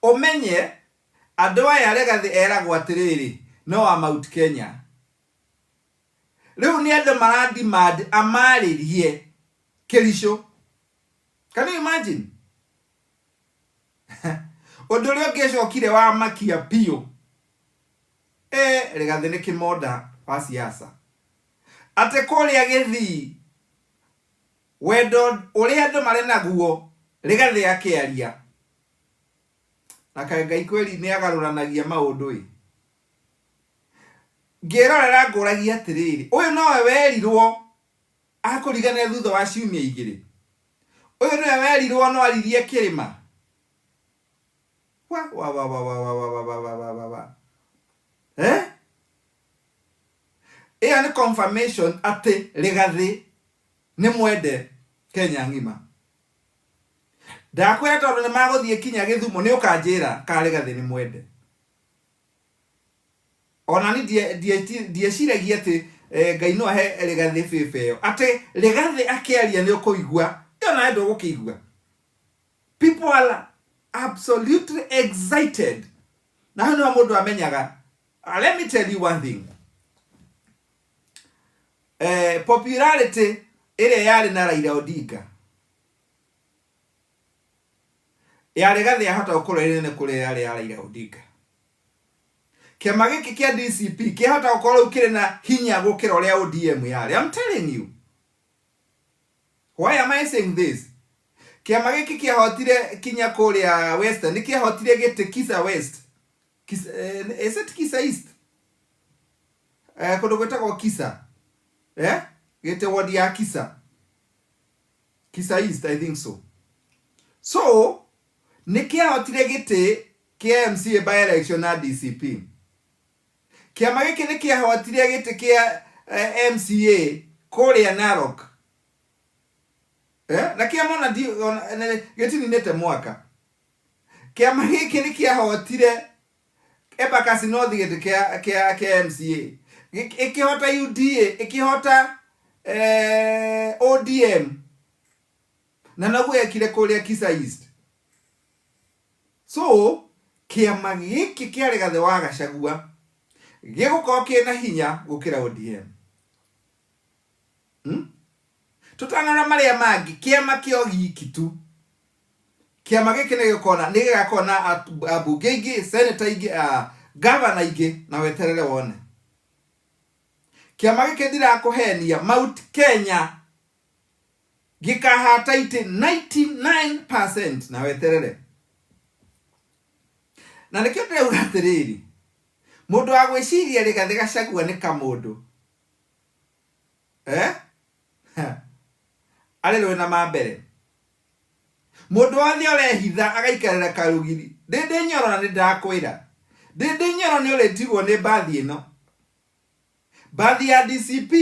Ũmenye andũ aya Rigathĩ eragwo atĩrĩrĩ, no wa Mount Kenya. Rĩu nĩ andũ mara demand amarĩrie Kĩricũ. Can you imagine? Ũndũ ũrĩa ũngĩcokire wa makia biũ, eh, Rigathĩ nĩ kĩmonda wa siasa. Atĩ kũrĩa Gĩthii wendo ũrĩa andũ marĩ naguo Rigathĩ akĩaria na kaĩ Ngai kweri nĩ agarũranagia maũndũ ĩ. Ngĩrorera ngũragia atĩrĩrĩ, ũyũ nowe werirwo akũriganĩra thutha wa ciumia igĩrĩ? Ũyũ nĩwe werirwo no aririe kĩrĩma? Wa wa wa wa wa wa wa wa wa wa wa wa wa. Eh? Ĩyo nĩ confirmation atĩ Rigathĩ nĩ mwende Kenya ng'ima. Ndakwĩra tondũ nĩ magũthiĩ kinya Gĩthumo nĩ ũkanjĩra kana Rigathĩ nĩ mwende. Ona ni ndieciragia atĩ eh, Ngai no ahe Rigathĩ bĩba ĩyo. Atĩ Rigathĩ akĩaria nĩ ũkũigua. Ĩyo nawe ndũgũkĩigua. People are absolutely excited. Na hau nĩho mũndũ amenyaga. Let me tell you one thing. Popularity ĩrĩa yarĩ na Raila Odinga ya Rigathĩ yahota gũkorwo ĩrĩ nene kũrĩ yarĩ ya Raila Odinga. Kĩama gĩkĩ kĩa DCP kĩahota gũkorwo rĩu kĩrĩ na hinya gũkĩra ũrĩa ODM yarĩ. I'm telling you. Why am I saying this? Kĩama gĩkĩ kĩahotire kinya kũrĩa Western, nĩ kĩahotire gĩtĩ Kisa West. Kisa, is it Kisa East? Kũndũ gwĩtagwo Kisa. Gĩtĩ ward ya Kisa. Kisa East, I think so. So, nĩ kĩahotire gĩtĩ kĩa MCA by election na DCP. Kĩama gĩkĩ nĩ kĩahotire gĩtĩ kĩa MCA kũrĩa Narok. Na kĩama ona gĩtininĩte mwaka. Kĩama gĩkĩ nĩ kĩahotire Embakasi North gĩtĩ kĩa MCA. Ĩkĩhota UDA, ĩkĩhota ODM. Na noguo yekire kũrĩa Kisa East. So, kĩama gĩkĩ kĩa Rigathĩ wa Gachagua gĩgũkorwo kĩna hinya gũkĩra ODM. Tũtanarora marĩa mangĩ, kĩama kĩo giki tu. Kĩama gĩkĩ nĩ gĩgũkorwo na, nĩ gĩgakorwo na ambunge aingĩ, senator aingĩ, governor aingĩ, na weterere wone. Kĩama gĩkĩ ndirakũhenia, Mount Kenya gĩkahata itĩ 99% na weterere. Na nĩkĩo ndĩrauga atĩrĩrĩ, mũndũ wa gwĩciria Rigathĩ Gachagua nĩ kamũndũ, eh? Arĩ rwĩna ma mbere. Mũndũ wothe ũrehitha agaikarĩra karũgiri, Ndĩndĩ Nyoro na nĩndakwĩra, Ndĩndĩ Nyoro nĩ ũrĩtigwo nĩ mbathi ĩno. Mbathi ya DCP,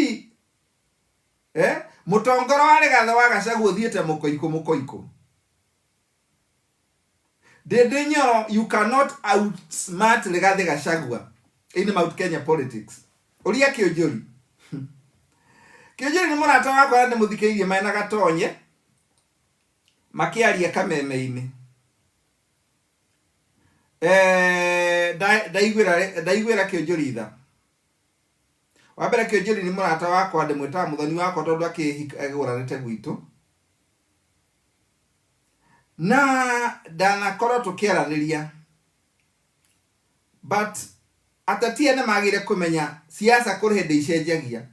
eh? Mũtongoro wa Rigathĩ wa Gachagua ũthiĩte mũkoikũ mũkoikũ. Ndĩndĩ Nyoro, you cannot outsmart Rigathĩ Gachagua in Mount Kenya politics. Ũria Kĩũnjũri. Kĩũnjũri nĩ mũrata wakwa na ndĩmũthikĩrĩirie mena Gatonye makĩaria kameme-inĩ. Eh, ndaiguĩra Kĩũnjũri tha. Wa mbere Kĩũnjũri nĩ mũrata wakwa, ndĩmwĩtaga mũthoni wakwa tondũ akĩgũranĩte gwitũ. Na ndanakorwo tũkĩaranĩria but ateti ene magĩrĩire kũmenya siasa kũrĩ hĩndĩ icenjagia.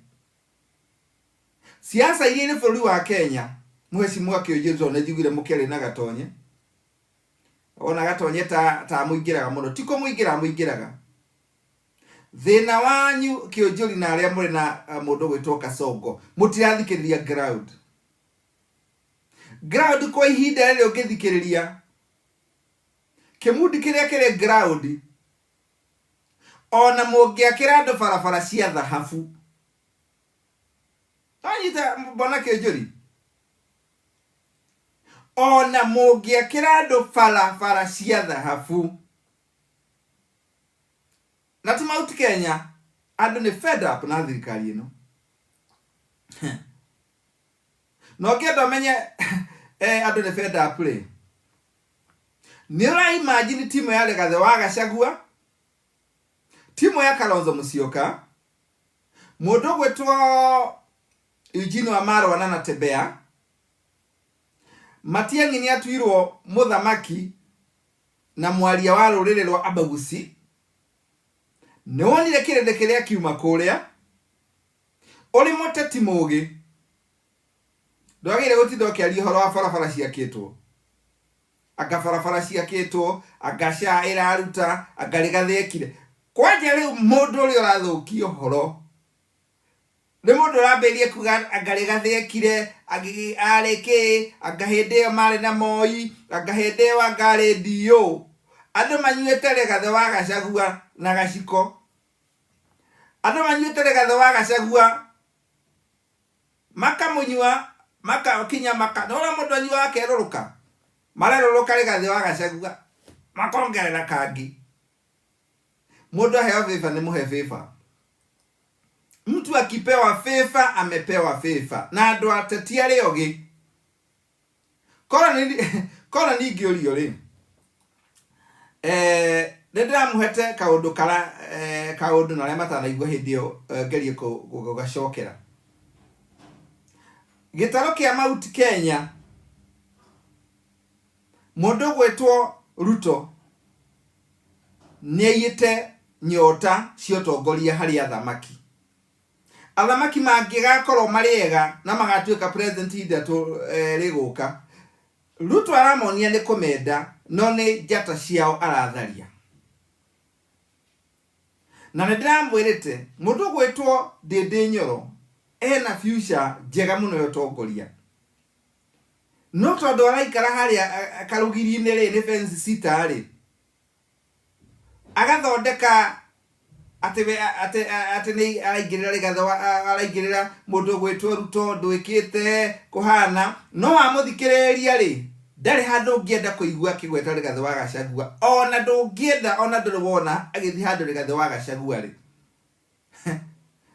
Siasa iria irĩ bũrũri wa Kenya, Mheshimiwa Kĩũnjũri tondũ nĩnjiguire mũkĩaria na Gatonye, ona Gatonye ta ta amũingĩraga mũno, ti kũmũingĩra amũingĩraga. Thĩna wanyu Kĩũnjũri na arĩa mũrĩ na mũndũ ũgwĩtwo Kasongo, mũtirathikĩrĩria ground. Ground kwa ihinda rĩrĩ ũngĩthikĩrĩria kĩmundi kĩrĩa kĩrĩ ground, ona mũngĩakĩra andũ barabara cia thahabu. Wanyita mbona Kĩũnjũri? Ona mũngĩakĩra andũ barabara cia thahabu. Na ti Mount Kenya, andũ nĩ fed up na thirikari ĩno. Na ũngĩenda ũmenye andũ nĩ fed up rĩ, Nĩ ũra imagine timu ya Rigathĩ wa Gachagua, timu ya Kalonzo Musyoka, mũndũ ũgwĩtwo Eugene Wamalwa na Natembeya, Matiang'i nĩ atuirwo mũthamaki na mwaria wa rũrĩrĩ rwa Abagusi. Nĩ wonire kĩrĩndĩ kĩrĩa kiuma kũrĩa, ũrĩ mũteti mũgĩ, ndwagĩrĩire gũtinda ũkĩaria ũhoro wa barabara ciakĩtwo. Anga barabara ciakĩtwo, anga SHA ĩraruta, anga Rigathĩ ekire. Kwanja rĩu mũndũ ũrĩa ũrathũkia ũhoro nĩ mũndũ ũrambĩrĩria kuga anga Rigathĩ ekire, arĩ kĩ, anga hĩndĩ ĩyo marĩ na Moi, anga hĩndĩ ĩyo anga arĩ DO. Andũ manyuĩte Rigathĩ wa Gachagua na gaciko. Andũ manyuĩte Rigathĩ wa Gachagua makamũnyua makakinya maka nĩ ũrĩa mũndũ anyuaga akerũrũka marerũrũka Rigathĩ wa Gachagua makongerera kangĩ mũndũ aheo favor nĩ mũhe favor mtu akipewa favor amepewa favor na andũ ateti arĩa ogĩ Korwo nĩ ingĩũrio rĩ, nĩ ndĩramũhete kaũndũ kara kaũndũ na arĩa matanaigua hĩndĩ ĩyo ngerie gũgacokera. Gĩtarũ kĩa Mount Kenya, mũndũ ũgwĩtwo Ruto nĩ aiyĩte nyota cia ũtongoria harĩ athamaki. Athamaki mangĩgakorwo marĩ ega na magatuĩka president ihinda rĩgũka, Ruto aramonia nĩ kũmenda no nĩ njata ciao aratharia. Na nĩ ndĩramwĩrĩte mũndũ ũgwĩtwo Ndĩndĩ Nyoro ena future njega mũno ya ũtongoria. No tondũ araikara harĩa karũgiri-inĩ rĩ, nĩ fence sitter rĩ, Agathondeka atĩ we atĩ atĩ nĩ araingĩrĩra Rigathĩ wa araingĩrĩra mũndũ ũgwĩtwo Ruto ndwĩkĩte kũhana no wamũthikĩrĩria rĩ ndarĩ handũ ũngĩenda kũigua akĩgweta Rigathĩ wa Gachagua ona ndũngĩenda ona ndũrĩ wona agĩthiĩ handũ Rigathĩ wa Gachagua rĩ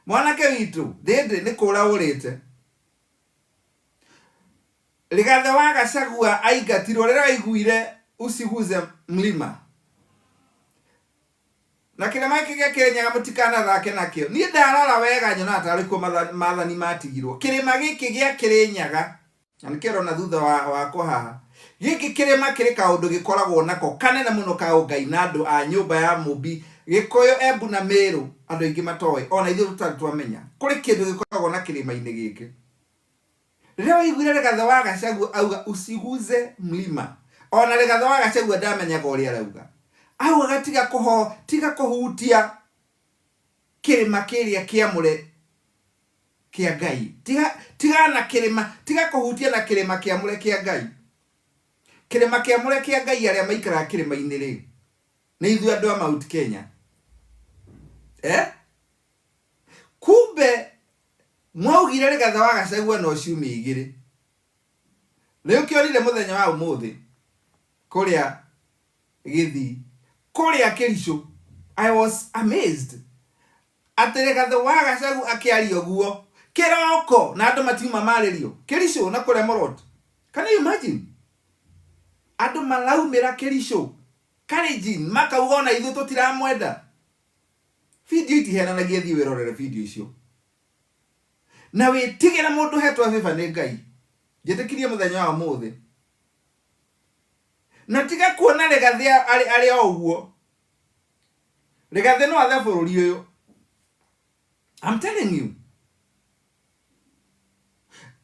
mwanake witũ ndĩndĩ nĩ kũra ũrĩte Rigathĩ wa Gachagua aingatirwo rĩrĩa aiguire usiguze mlima. Na kĩrĩma gĩkĩ gĩa Kĩrĩnyaga mũtikanathake nakĩo. Niĩ ndarora wega nyonaga tarĩ kuo maathani matigirwo. Kĩrĩma gĩkĩ gĩa Kĩrĩnyaga, na nĩkĩo ũrona thutha wakwa haha, gĩkĩ kĩrĩma kĩrĩ kaũndũ gĩkoragwo nako kanene mũno ka ũngai na andũ a nyũmba ya Mũmbi, Gĩkũyũ, Embu na Mĩrũ, andũ aingĩ matoĩ, ona ithuĩ tũtarĩ twamenya. Kũrĩ kĩndũ gĩkoragwo na kĩrĩma-inĩ gĩkĩ. Rĩrĩa waiguire Rigathĩ wa Gachagua auga usiguze mlima, ona Rigathĩ wa Gachagua ndamenyaga ũrĩa arauga. Augaga tiga kũho, tiga kũhutia kĩrĩma kĩrĩa kĩamũre kĩa Ngai. Tiga, tiga na kĩrĩma, tiga kũhutia na kĩrĩma kĩamũre kĩa Ngai. Kĩrĩma kĩamũre kĩa Ngai arĩa maikaraga kĩrĩma-inĩ rĩ, nĩ ithuĩ andũ a Mount Kenya. Eh? Kumbe mwaugire Rigathĩ wa Gachagua no ciumia igĩrĩ. Nĩ ũkĩonire mũthenya wa ũmũthĩ kũrĩa Gĩthii, kũrĩa Kĩricũ. I was amazed atĩ Rigathĩ wa Gachagua akĩaria ũguo kĩroko na andũ matiuma marĩrio Kĩricũ na kũrĩa Morot. Can you imagine? Andũ maraumĩra Kĩricũ, Kalenjin makauga ona ithuĩ tũtiramwenda. Video itihenanagia thiĩ wĩrorere video icio. Na wĩtigĩre mũndũ ũhetwo favor nĩ Ngai. Njĩtĩkirie mũthenya wa ũmũthĩ. Na tiga kuona Rigathĩ arĩ arĩ o ũguo. Rigathĩ no athe bũrũri ũyũ. I'm telling you.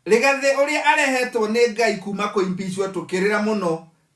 Rigathĩ ũrĩa arehetwo nĩ Ngai kuma kũ impeachwo tũkĩrĩra mũno.